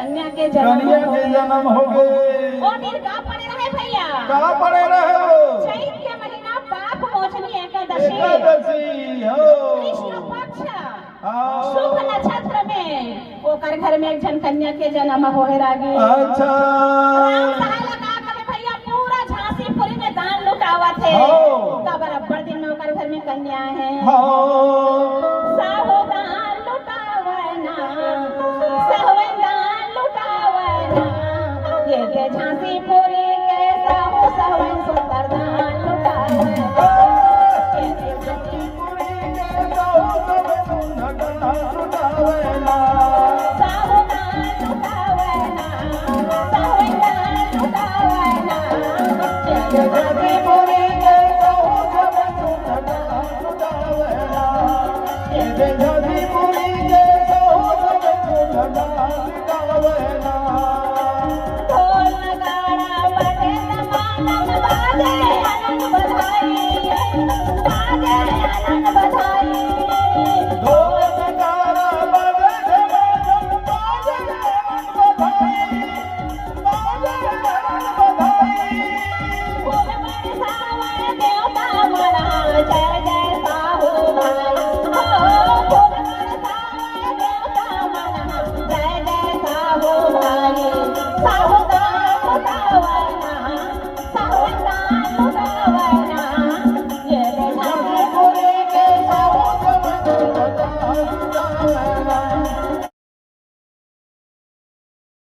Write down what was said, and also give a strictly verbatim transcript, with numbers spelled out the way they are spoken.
कन्या के जन्म कन्या के होगे। जन्म होगे। ओ दिन का पड़े रहे भैया? का पड़े रहे हो? चैत के महीना पाप मोचनी एकादशी। एकादशी, हो। कृष्ण पक्ष हाँ। शुभ नक्षत्र में ओकर घर में एक झन कन्या के जन्म होए रागी। अच्छा। राम कहे लगा के भैया पूरा झांसीपुरी में दान लुटावत हे। हो। काबर अब्बड़ दिन में ओकर घर में कन्या हे। हो। साहू दान लुटावना, सहवई दान लुटावना, ये दे झांसीपुरी के साहू सहवई सुंदर दान लुटावना। ये दे झांसीपुरी के साहू सहवई सुंदर दान लुटावना। साहू दान लुटावना, सहवई दान लुटावना, ये दे झांसीपुरी के साहू सहवई सुंदर दान लुटावना।